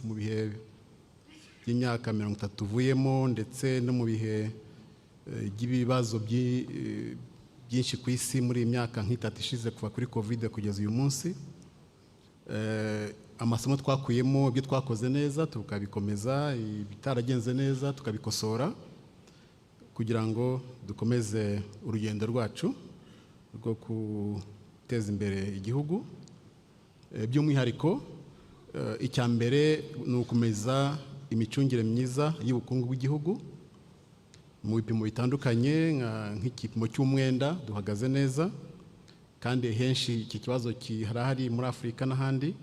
mu bihe by'imyaka 30 tuvuyemo, ndetse no mu bihe by'ibibazo byinshi ku isi muri iyi myaka nk'itatu ishize, kuva kuri COVID kugeza uyu munsi. Amasomo twakuyemo, ibyo twakoze neza tukabikomeza, ibitaragenze neza tukabikosora, kugira ngo dukomeze urugendo rwacu rwo guteza imbere igihugu. By'umwihariko icya mbere ni ugukomeza imicungire myiza y'ubukungu bw'igihugu mu bipimo bitandukanye, nk'igipimo cy'umwenda duhagaze neza, kandi henshi iki kibazo kirahari muri Afurika n'ahandi.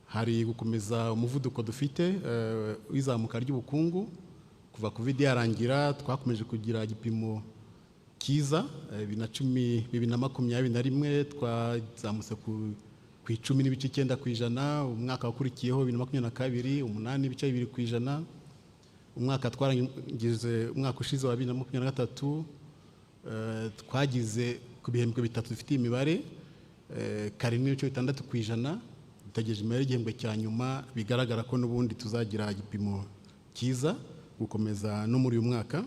Hari gukomeza umuvuduko dufite w'izamuka ry'ubukungu. Kuva COVID yarangira twakomeje kugira igipimo cyiza. 2010, 2021 twazamutse ku 10.9%. Umwaka wakurikiyeho, 2022, 8.2%. Umwaka twarangije, umwaka ushize wa 2023, twagize ku bihembwe bitatu dufite imibare 7.6%. Dutegereje imibare y'igihembwe cya nyuma, bigaragara ko n'ubundi tuzagira igipimo cyiza gukomeza no muri uyu mwaka.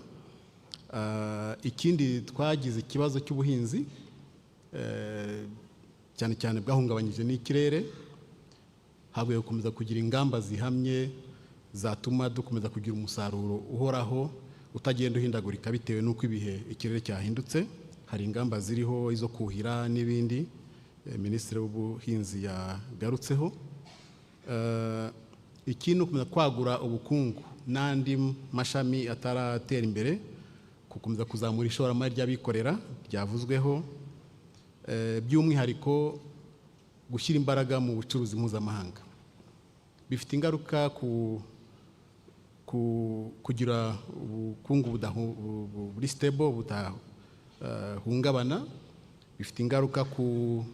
Ikindi, twagize ikibazo cy'ubuhinzi, cyane cyane bwahungabanyije n'ikirere. Haguye gukomeza kugira ingamba zihamye zatuma dukomeza kugira umusaruro uhoraho, utagenda uhindagurika bitewe n'uko ibihe, ikirere cyahindutse. Hari ingamba ziriho, izo kuhira n'ibindi, Minisitiri w'Ubuhinzi yagarutseho. Ikindi ni ugukomeza kwagura ubukungu n'andi mashami ataratera imbere, gukomeza kuzamura ishoramari ry'abikorera ryavuzweho, by'umwihariko gushyira imbaraga mu bucuruzi mpuzamahanga. Bifite ingaruka ku kugira ubukungu buri stable, budahungabana. Bifite ingaruka ku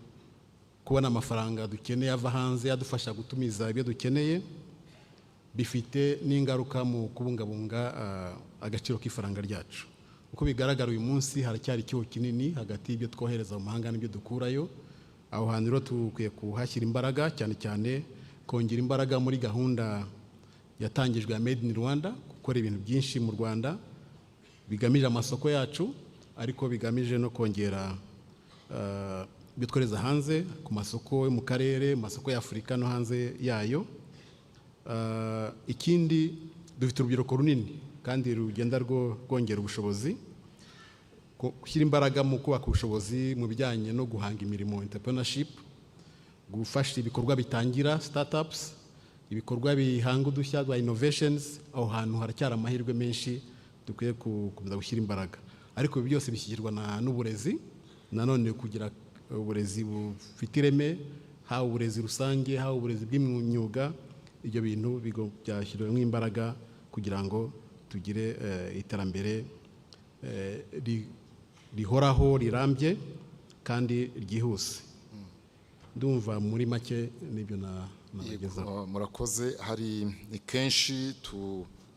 kubona amafaranga dukeneye ava hanze adufasha gutumiza ibyo dukeneye. Bifite n'ingaruka mu kubungabunga agaciro k'ifaranga ryacu. Uko bigaragara uyu munsi, haracyari icyuho kinini hagati y'ibyo twohereza mu mahanga n'ibyo dukurayo. Aho hantu rero dukwiye kuhashyira imbaraga, cyane cyane kongera imbaraga muri gahunda yatangijwe ya Made in Rwanda, gukora ibintu byinshi mu Rwanda bigamije amasoko yacu, ariko bigamije no kongera ibyo twohereza hanze ku masoko yo mu karere, mu masoko ya Afurika no hanze yayo. Ikindi, dufite urubyiruko runini kandi rugenda rwongera ubushobozi. Gushyira imbaraga mu kubaka ubushobozi mu bijyanye no guhanga imirimo, entrepreneurship, gufasha ibikorwa bitangira, startups, ibikorwa bihanga udushya rwa innovations. Aho hantu haracyari amahirwe menshi, dukwiye gukomeza gushyira imbaraga. Ariko ibi byose bishyigikirwa n'uburezi nanone, kugira uburezi bufite ireme, haba uburezi rusange, haba uburezi bw'imyuga. Ibyo bintu byashyiriwemo imbaraga kugira ngo tugire iterambere rihoraho, rirambye kandi ryihuse. Ndumva muri make nibyo nabagezaho. Yego, murakoze. Hari ni kenshi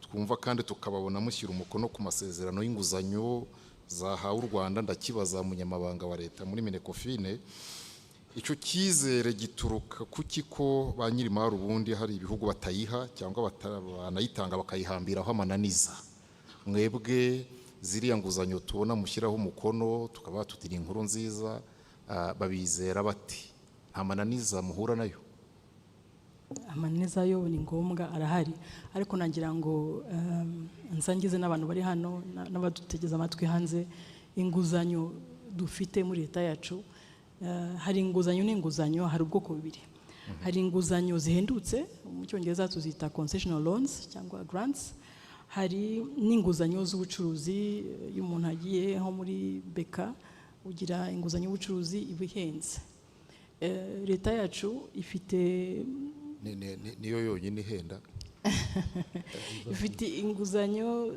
twumva kandi tukababona mushyira umukono ku masezerano y'inguzanyo zahawe u Rwanda. Ndakibaza Umunyamabanga wa Leta muri MINECOFIN: icyo cyizere gituruka kuki, ko ba nyir'imari ubundi hari ibihugu batayiha, cyangwa banayitanga bakayihambiraho amananiza? Mwebwe ziriya nguzanyo tubona mushyiraho umukono, tukaba tutiri inkuru nziza, babizera bati nta mananiza muhura nayo? Amananiza yo ni ngombwa, arahari, ariko nagira ngo nsangize n'abantu bari hano n'abadutegeze amatwi hanze inguzanyo dufite muri leta yacu. Hari inguzanyo n'inguzanyo, hari ubwoko bubiri. Hari inguzanyo zihendutse, mu Cyongereza tuzita concessional loans cyangwa grants. Hari n'inguzanyo z'ubucuruzi. Iyo umuntu agiye nko muri BK, ugira inguzanyo y'ubucuruzi iba ihenze. Leta yacu ifite Niyo yonyine ihenda? Ifite inguzanyo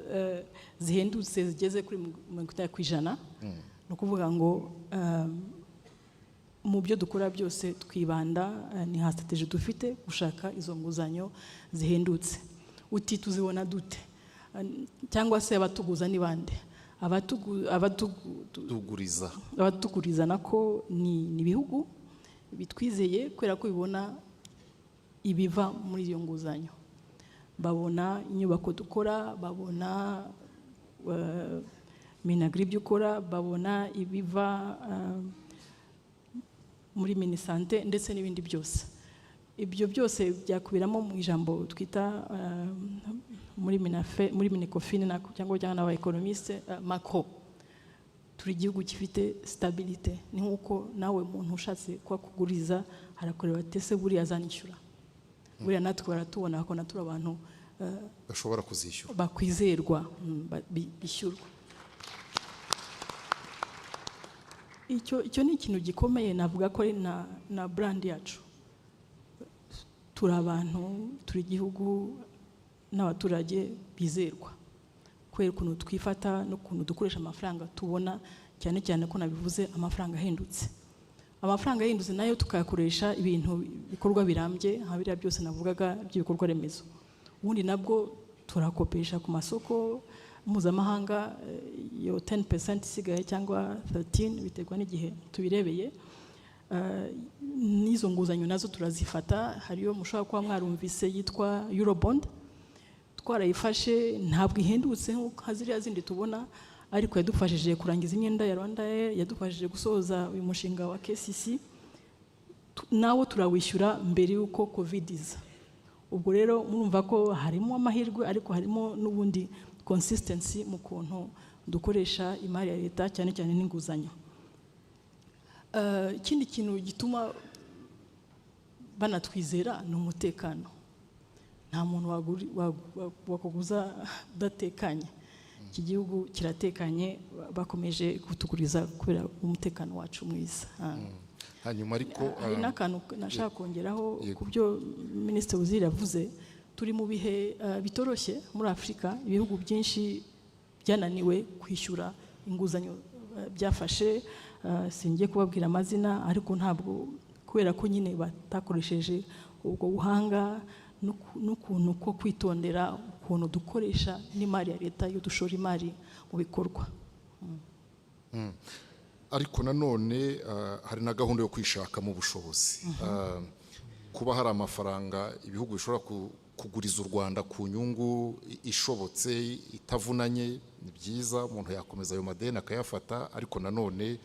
zihendutse zigeze kuri 60%. Ni ukuvuga ngo mu byo dukora byose twibanda, ni nka strategy dufite, gushaka izo nguzanyo zihendutse. Uti tuzibona dute? Cyangwa se abatuguza ni bande? Tuguriza. Abatuguriza nako ni ibihugu bitwizeye, kubera ko bibona ibiva muri iyo nguzanyo, babona inyubako dukora, babona MINAGRI ibyo ukora, babona ibiva muri MINISANTE ndetse n'ibindi byose. Ibyo byose byakubiramo mu ijambo twita muri MINAFFET, muri MINECOFIN cyangwa n'aba économistes macro. Turi igihugu gifite stabilité. Ni nk'uko nawe muntu ushatse kuhakuguriza harakureba ati: "Ese buriya azanishyura?" Buriya natwe baratubona, bakabona turi abantu bashobora kuzishyura, bakwizerwa, bishyurwa. Icyo ni ikintu gikomeye, navuga ko ari na brand yacu. Turi abantu, turi igihugu n'abaturage bizerwa kubera ukuntu twifata n'ukuntu dukoresha amafaranga tubona, cyane cyane ko nabivuze, amafaranga ahendutse. Amafaranga ahendutse nayo tukayakoresha ibintu bikorwa birambye, nka biriya byose navugaga by'ibikorwa remezo. Ubundi nabwo turakopesha ku masoko mpuzamahanga, iyo 10% isigaye cyangwa 13, biterwa n'igihe tubirebeye. N'izo nguzanyo nazo turazifata. Hariyo mushobora kuba mwarumvise yitwa Eurobond. Twarayifashe, ntabwo ihendutse nka ziriya zindi tubona, ariko yadufashije kurangiza imyenda ya Rwanda Air, yadufashije gusoza uyu mushinga wa KCC. Nawo turawishyura mbere y'uko Covid iza. Ubwo rero murumva ko harimo amahirwe, ariko harimo n'ubundi consistency mu kuntu dukoresha imari ya leta, cyane cyane n'inguzanyo. Ikindi kintu gituma banatwizera ni umutekano. Nta muntu wakuguza udatekanye. Iki gihugu kiratekanye, bakomeje kutuguriza kubera umutekano wacu mwiza. Hanyuma ariko Hari n'akantu nashaka kongeraho Yego. ku byo Minisitiri Uziri yavuze. Turi mu bihe bitoroshye muri Afurika. Ibihugu byinshi byananiwe kwishyura inguzanyo byafashe. Singiye kubabwira amazina, ariko ntabwo kubera ko nyine batakoresheje ubwo buhanga n'ukuntu ko kwitondera ukuntu dukoresha n'imari ya leta iyo dushora imari mu bikorwa. Ariko nanone hari na gahunda yo kwishakamo ubushobozi. Kuba hari amafaranga ibihugu bishobora kuguriza u Rwanda ku nyungu ishobotse, itavunanye, ni byiza. Umuntu yakomeza ayo madeni akayafata, ariko nanone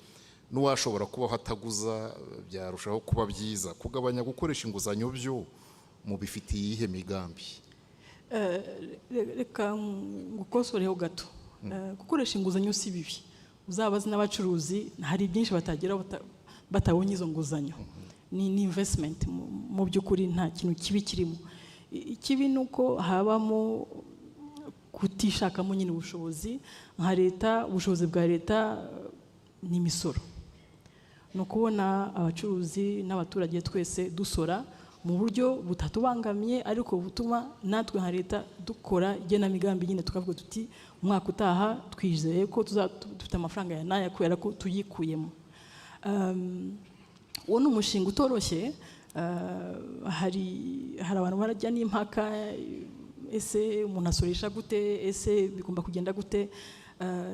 n'uwashobora kubaho ataguza byarushaho kuba byiza. Kugabanya gukoresha inguzanyo byo mubifitiye iyihe migambi? Reka ngukosoreho gato. Gukoresha inguzanyo si bibi. Uzabaze n'abacuruzi, hari byinshi batageraho batabonye izo nguzanyo. Ni investment mu by'ukuri, nta kintu kibi kirimo. Ikibi ni uko habamo kutishakamo nyine ubushobozi. Nka leta, ubushobozi bwa leta ni imisoro, ni ukubona abacuruzi n'abaturage twese dusora mu buryo butatubangamiye, ariko butuma natwe nka leta dukora igenamigambi nyine, tukavuga tuti: "Umwaka utaha twizeye ko tuzaba dufite amafaranga ya n'aya kubera ko tuyikuyemo." Uwo ni umushinga utoroshye. Hari abantu barajya n'impaka: ese umuntu asoresha gute? Ese bigomba kugenda gute?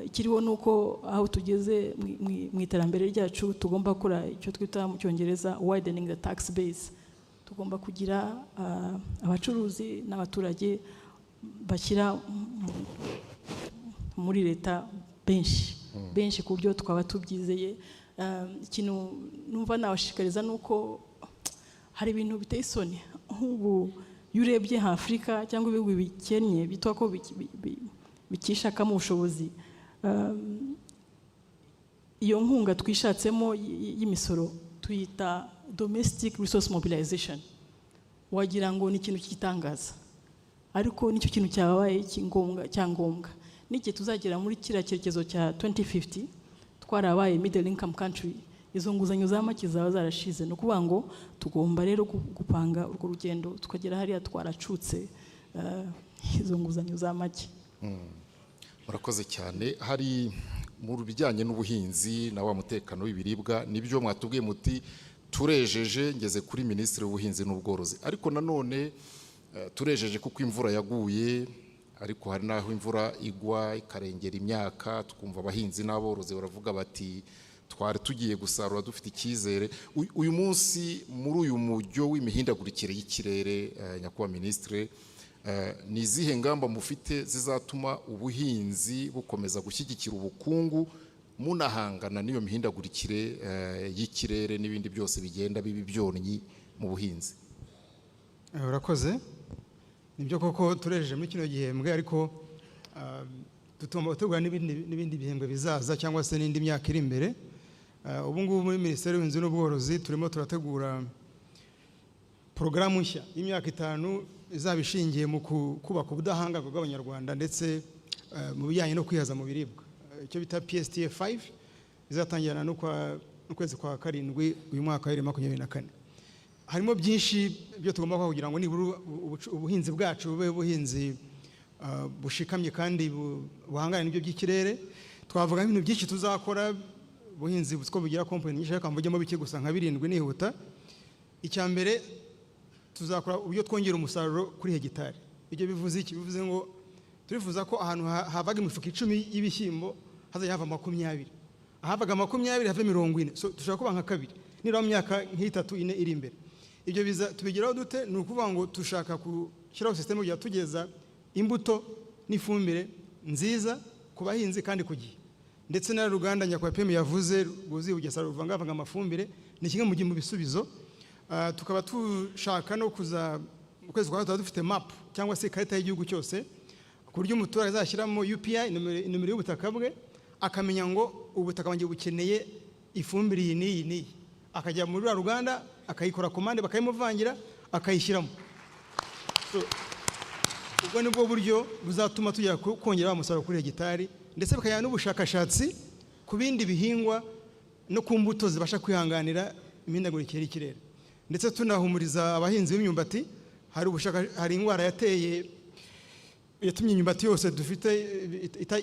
Ikiriho ni uko aho tugeze mu iterambere ryacu tugomba gukora icyo twita mu Cyongereza widening the tax base. Tugomba kugira abacuruzi n'abaturage bashyira muri leta benshi benshi, ku buryo twaba tubyizeye. Ikintu numva nabashishikariza ni uko hari ibintu biteye isoni. Nk'ubu iyo urebye nka Afurika cyangwa ibihugu bikennye bitwa ko bikishakamo ubushobozi, iyo nkunga twishatsemo y'imisoro tuyita domestic resource mobilization, wagira ngo ni ikintu cy'igitangaza, ariko nicyo kintu cyabaye cyangombwa. N'igihe tuzagera muri kiriya cyerekezo cya 2050 twarabaye middle income country, izo nguzanyo za make zaba zarashize. Ni ukuvuga ngo tugomba rero gupanga urwo rugendo tukagera hariya twaracutse izo nguzanyo za make. Murakoze cyane. Hari mu bijyanye n'ubuhinzi na wa mutekano w'ibiribwa, nibyo mwatubwiye muti turejeje. Ngeze kuri Minisitiri w'Ubuhinzi n'Ubworozi. Ariko nanone turejeje kuko imvura yaguye, ariko hari n'aho imvura igwa ikarengera imyaka, tukumva abahinzi n'aborozi baravuga bati Twari tugiye gusarura dufite icyizere. Uyu munsi, muri uyu mujyo w'imihindagurikire y'ikirere, nyakubahwa minisitiri, ni izihe ngamba mufite zizatuma ubuhinzi bukomeza gushyigikira ubukungu, munahangana n'iyo mihindagurikire y'ikirere n'ibindi byose bigenda biba ibyonnyi mu buhinzi? Urakoze. Nibyo koko, turejeje muri kino gihembwe, ariko tugomba gutegura n'ibindi bihembwe bizaza cyangwa se n'indi myaka iri imbere. Ubu ngubu muri Minisiteri y'Ubuhinzi n'Ubworozi turimo turategura porogaramu nshya y'imyaka 5 izaba ishingiye mu kubaka ubudahangarwa bw'Abanyarwanda ndetse mu bijyanye no kwihaza mu biribwa, icyo bita PSTA 5, izatangirana n'ukwezi kwa karindwi uyu mwaka wa 2024. Harimo byinshi byo tugomba gukora kugira ngo nibura ubuhinzi bwacu bube ubuhinzi bushikamye kandi buhangane n'ibyo by'ikirere. Twavuga nk'ibintu byinshi tuzakora. Ubuhinzi ko bugira component nyinshi, ariko mvugemo bike gusa nka birindwi nihuta. Icya mbere, tuzakora uburyo twongera umusaruro kuri hegitari. Ibyo bivuze iki? Bivuze ngo turifuza ko ahantu havaga imifuka 10 y'ibishyimbo hazajya hava 20, ahavaga 20 have 40. So dushobora kuba nka kabiri nibura mu myaka nk'itatu, 4 iri imbere. Ibyo biza tubigeraho dute? Ni ukuvuga ngo dushaka gushyiraho sisiteme kugira tugeza imbuto n'ifumbire nziza ku bahinzi kandi ku gihe. Ndetse na ruganda nyakubahwa PM yavuze rwuzuye Bugesera ruvangavanga amafumbire ni kimwe mu bisubizo. Tukaba dushaka no kuza mu kwezi kwa gatatu dufite map cyangwa se ikarita y'igihugu cyose, ku buryo umuturage azashyiramo UPI, nomero y'ubutaka bwe, akamenya ngo ubutaka bwanjye bukeneye ifumbire iyi n'iyi n'iyi, akajya muri ruriya ruganda akayikora komande, bakayimuvangira, akayishyiramo. So, ubwo ni bwo buryo buzatuma tugera kongera wa musaruro kuri hegitari, ndetse bukajyana n'ubushakashatsi ku bindi bihingwa no ku mbuto zibasha kwihanganira imihindagurikire y'ikirere. Ndetse tunahumuriza abahinzi b'imyumbati, hari indwara yateye yatumye imyumbati yose dufite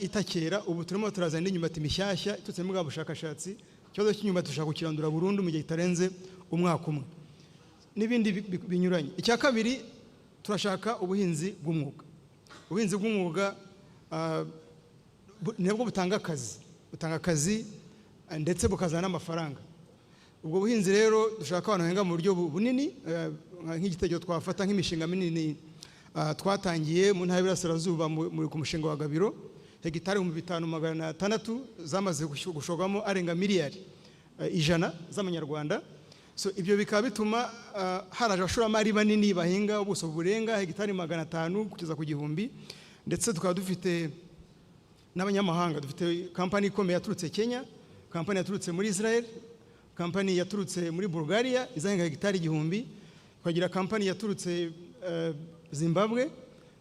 itakera. Ubu turimo turazana indi myumbati mishyashya iturutse muri bwa bushakashatsi. Ikibazo cy'imyumbati dushaka kukirandura burundu mu gihe kitarenze umwaka umwe, n'ibindi binyuranye. Icya kabiri, turashaka ubuhinzi bw'umwuga. Ubuhinzi bw'umwuga nabwo butanga akazi, ndetse bukazana n'amafaranga. Ubwo buhinzi rero dushaka abantu bahinga mu buryo bunini. Nk'igitekerezo twafata nk'imishinga minini, twatangiye mu Ntara y'Iburasirazuba ku mushinga wa Gabiro, hegitari 5600 zamaze gushorwamo arenga miliyari 100 z'amanyarwanda. So ibyo bikaba bituma haraje abashoramari banini bahinga ubuso burenga hegitari 500 kugeza ku 1000. Ndetse tukaba dufite n'abanyamahanga, dufite kampani ikomeye yaturutse Kenya, kampani yaturutse muri Israel, kampani yaturutse muri Bulgaria izahinga hegitari 1000, tukagira kampani yaturutse Zimbabwe,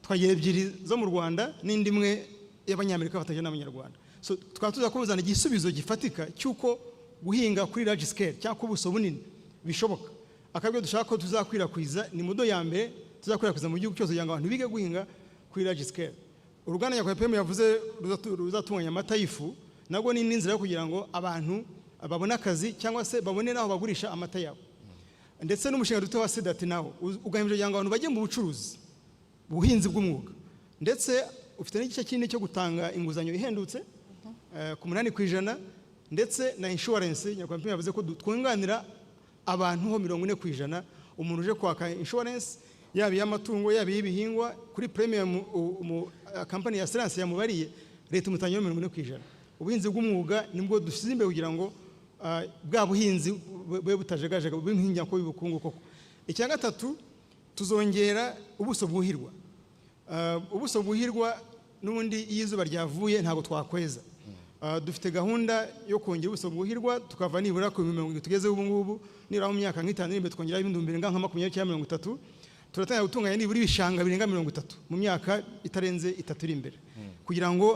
tukagira ebyiri zo mu Rwanda n'indi imwe y'Abanyamerika bafatanyije n'Abanyarwanda. So tukaba tuza kuzana igisubizo gifatika cy'uko guhinga kuri large scale cyangwa ku buso bunini bishoboka. Akabyo dushaka ko tuzakwirakwiza ni model ya mbere tuzakwirakwiza mu gihugu cyose kugira ngo abantu bige guhinga kuri large scale. Uruganda nyakubahwa PM yavuze ruzatunganya amata y'ifu nabwo ni n'inzira yo kugira ngo abantu babone akazi cyangwa se babone n'aho bagurisha amata yabo. Ndetse n'umushinga duto wa CDAT nawo ugamije kugira ngo abantu bajye mu bucuruzi, ubuhinzi bw'umwuga, ndetse ufite n'igice kinini cyo gutanga inguzanyo ihendutse ku 8%, ndetse na insurance. Nyakubahwa PM yavuze ko twunganira abantu ho 40%. Umuntu uje kwaka insurance, yaba iy'amatungo, yaba iy'ibihingwa, kuri premium kampani ya assurance yamubariye, leta imutangira 40%. Ubuhinzi bw'umwuga nibwo dushyize imbere kugira ngo bwa buhinzi bube butajegajega, bube nk'inyako y'ubukungu koko. Icya gatatu, tuzongera ubuso bwuhirwa. Ubuso bwuhirwa n'ubundi iyo izuba ryavuye ntabwo twakweza. Dufite gahunda yo kongera ubuso bwuhirwa, tukava nibura ku 70,000 tugezeho ubu ngubu, nibura mu myaka nk'itanu iri imbere tukongeraho ibindi birenga nka 20 cyangwa 30. Turatangira gutunganya nibura ibishanga birenga 30 mu myaka itarenze 3 iri imbere, kugira ngo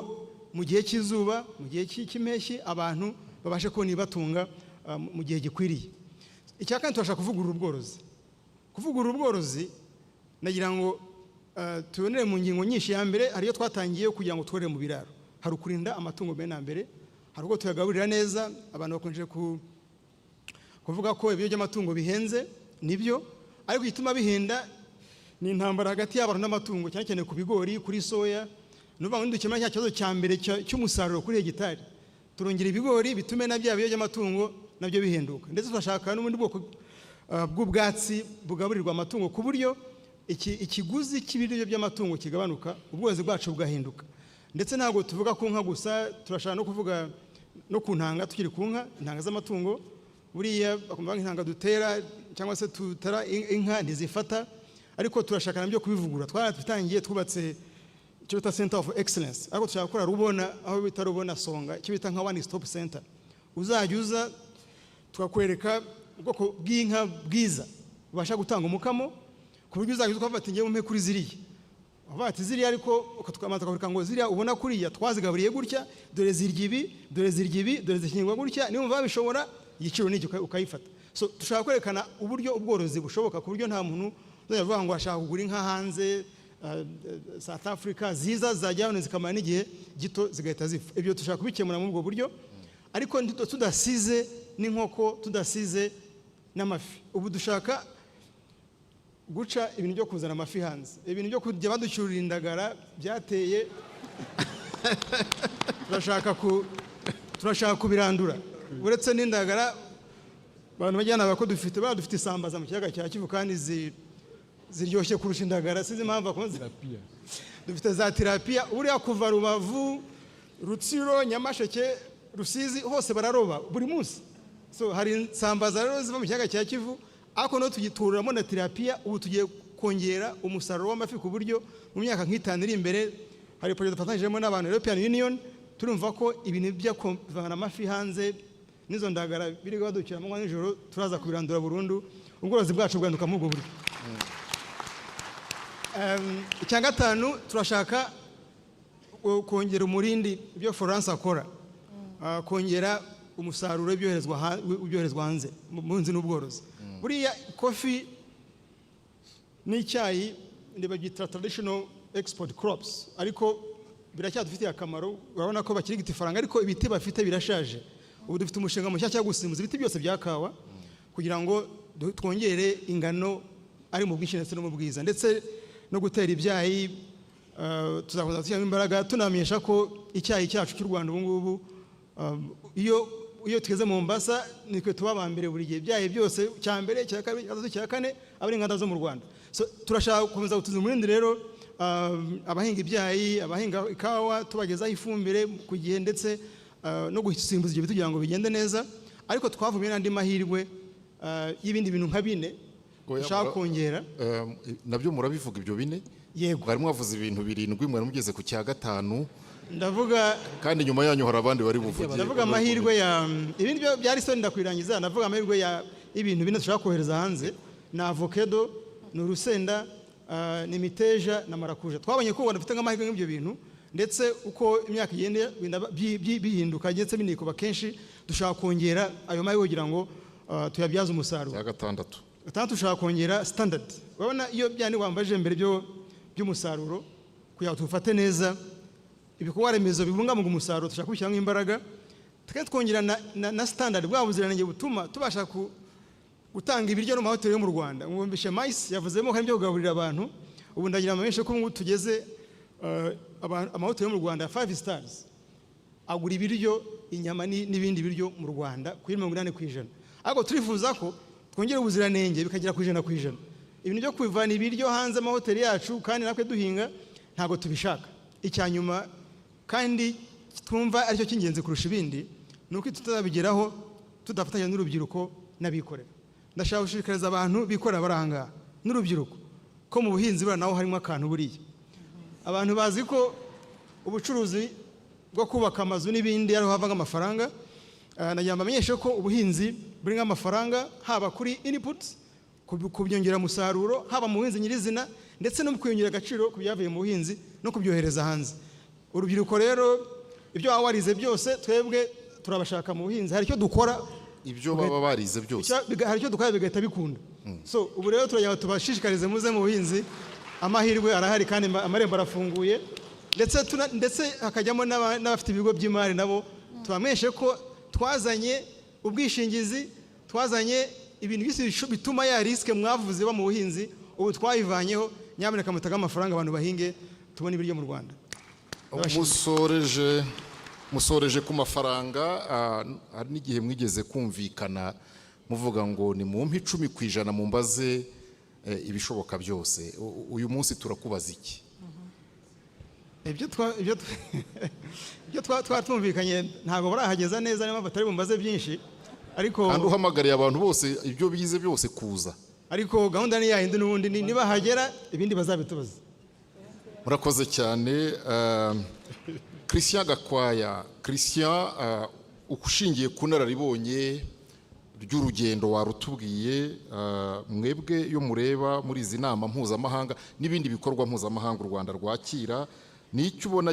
mu gihe cy'izuba, mu gihe cy'impeshyi, abantu babashe kubona ibibatunga mu gihe gikwiriye. Icya kane, turashaka kuvugurura ubworozi. Kuvugurura ubworozi, nagira ngo tubonere mu ngingo nyinshi. Ya mbere, hari iyo twatangiye kugira ngo tworore mu biraro. Hari ukurinda amatungo mbere na mbere, hari ubwo tuyagaburira neza. Abantu bakunze kuvuga ko ibiryo by'amatungo bihenze. Nibyo, ariko igituma bihenda ni intambara hagati y'abantu n'amatungo, cyane cyane ku bigori, kuri soya. Ni ukuvuga ngo nidukemura cya kibazo cya mbere cy'umusaruro kuri hegitari. Turongera ibigori bitume na bya biryo by'amatungo nabyo bihinduka, ndetse turashaka n'ubundi bwoko bw'ubwatsi bugaburirwa amatungo, ku buryo ikiguzi cy'ibiryo by'amatungo kigabanuka, ubworozi bwacu bugahinduka. Ndetse ntabwo tuvuga ku nka gusa, turashaka no kuvuga no ku ntanga. Tukiri ku nka, intanga z'amatungo, buriya bakumva nk'intanga dutera cyangwa se tutera inka ntizifata, ariko turashaka nabyo kubivugurura. Twarabitangiye, twubatse icyo bita Center of Excellence, ariko dushaka gukora Rubona, aho bita Rubona Songa, icyo bita nka one stop center. Uzajya uza tukakwereka ubwoko bw'inka bwiza bubasha gutanga umukamo, ku buryo uzajya uza ukavuga ati: "Ngewe umpe kuri ziriya." Ukavuga ati ziriya, ariko ukatwamaza tukakwereka ngo ziriya ubona kuriya twazigaburiye gutya, dore zirya ibi, dore zirya ibi, dore zikingwa gutya, niba wumva babishobora igiciro ni iki, ukayifata. So dushaka kwerekana uburyo ubworozi bushoboka, ku buryo nta muntu uzajya avuga ngo ashaka kugura inka hanze, South Africa, ziza zajya hano zikamara n'igihe gito zigahita zipfa. Ibyo dushaka kubikemura muri ubwo buryo, ariko tudasize n'inkoko, tudasize n'amafi. Ubu dushaka guca ibintu byo kuzana amafi hanze, ibintu byo kujya baducyurira indagara byateye. Turashaka kubirandura. Uretse n'indagara, abantu bajyana ko dufite dufite isambaza mu kiyaga cya Kivu, kandi ziryoshye kurusha indagara, sinzi impamvu bakunze. Dufite za tilapia. Buriya kuva Rubavu, Rutsiro, Nyamasheke, Rusizi, hose bararoba buri munsi. So hari isambaza rero ziva mu kiyaga cya Kivu, ariko no tugituramo na tilapia. Ubu tugiye kongera umusaruro w'amafi, ku buryo mu myaka nk'itanu iri imbere hari projet dufatanyijemo n'abantu European Union. Turumva ko ibintu byo kuvana amafi hanze n'izo ndagara biri badukira amanywa nijoro turaza kubirandura burundu, ubworozi bwacu bwahinduka muri ubwo buryo. Icya gatanu, turashaka kongera umurindi ibyo Florence akora, kongera umusaruro w'ibyoherezwa hanze mu buhinzi n'ubworozi. Buriya coffee n'icyayi babyita traditional export crops, ariko biracyadufitiye akamaro. Urabona ko bakirigita ifaranga, ariko ibiti bafite birashaje. Ubu dufite umushinga mushyashya wo gusimbuza ibiti byose bya kawa, kugira ngo twongere ingano ari mu bwinshi ndetse no mu bwiza, ndetse no gutera ibyayi. Tuzakomeza dushyiramo imbaraga, tunamenyesha ko icyayi cyacu cy'u Rwanda ubu ngubu, iyo tugeze mu Mombasa nitwe tuba aba mbere buri gihe. Ibyayi byose, cya mbere, cya kabiri, cya gatatu, cya kane, aba ari inganda zo mu Rwanda. So turashaka gukomeza gutuza umurindi rero abahinga ibyayi, abahinga ikawa, tubagezaho ifumbire ku gihe, ndetse no gusimbuza ibyo biti kugira ngo bigende neza. Ariko twavumye n'andi mahirwe y'ibindi bintu nka bine Oya, dushaka kongera. Nabyo murabivuga ibyo bine? Yego. Mwari mwavuze ibintu birindwi, mwari mugeze ku cya gatanu. Ndavuga Kandi nyuma yanyu hari abandi bari buvuge. Ndavuga amahirwe ya ibindi byo byari soni, ndakwirangiza. Ndavuga amahirwe ya ibintu bine dushaka kohereza hanze: ni avocado, ni urusenda, ni imiteja na marakuja. Twabonye ko u Rwanda dufite nk'amahirwe nk'ibyo bintu, ndetse uko imyaka igenda bigenda bihinduka ndetse binikuba kenshi, dushaka kongera ayo mahirwe kugira ngo tuyabyaze umusaruro. Cya gatandatu. Gatandatu, dushaka kongera standard. Urabona iyo byandi wambaje mbere byo by'umusaruro, kugira ngo tuwufate neza, ibikorwa remezo bibungabunga umusaruro dushaka kubishyiramo imbaraga, tukaba twongera na standard, bwa buziranenge butuma tubasha gutanga ibiryo no mu mahoteli yo mu Rwanda. Mwumvishe MICE yavuzemo hari ibyo kugaburira abantu. Ubu ndagira amamenyeshe ko ubu tugeze amahoteli yo mu Rwanda ya five stars agura ibiryo, inyama n'ibindi biryo mu Rwanda kuri 80%, ariko turifuza ko twongera ubuziranenge bikagera ku 100%. Ibintu byo kuvana ibiryo hanze amahoteli yacu kandi natwe duhinga ntabwo tubishaka. Icya nyuma kandi twumva aricyo cy'ingenzi kurusha ibindi ni uko tutazabigeraho tudafatanya n'urubyiruko n'abikorera. Ndashaka gushishikariza abantu bikorera bari aha ngaha n'urubyiruko ko mu buhinzi buriya naho harimo akantu. Buriya abantu bazi ko ubucuruzi bwo kubaka amazu n'ibindi ariho hava amafaranga. Nagira ngo mbamenyeshe ko ubuhinzi burimo amafaranga, haba kuri input, kubyongera umusaruro, haba mu buhinzi nyirizina, ndetse no mu kwiyongera agaciro ku byavuye mu buhinzi no kubyohereza hanze. Urubyiruko rero, ibyo waba warize byose, twebwe turabashaka mu buhinzi. Hari icyo dukora. Ibyo baba barize byose. Hari icyo dukora bigahita bikunda. So ubu rero turagira ngo tubashishikarize muze mu buhinzi, amahirwe arahari kandi amarembo arafunguye, ndetse hakajyamo n'abafite ibigo by'imari nabo tubamenyeshe ko twazanye ubwishingizi, twazanye ibintu byose bituma ya risk mwavuze iba mu buhinzi ubu twayivanyeho. Nyamuneka mutage amafaranga abantu bahinge, tubone ibiryo mu Rwanda. Musoreje. Musoreje ku mafaranga. Hari n'igihe mwigeze kumvikana muvuga ngo ni mumpe 10% mumbaze ibishoboka byose. Uyu munsi turakubaza iki? Ibyo twatumvikanye ntabwo barahageza neza, niyo mpamvu atari bumbaze byinshi, ariko Kandi uhamagariye abantu bose ibyo bize byose kuza. Ariko gahunda ni yayindi n'ubundi, nibahagera ibindi bazabitubaza. Murakoze cyane. Christian Gakwaya, Christian, ushingiye ku nararibonye ry'urugendo warutubwiye, mwebwe iyo mureba muri izi nama mpuzamahanga n'ibindi bikorwa mpuzamahanga u Rwanda rwakira, ni icyo ubona?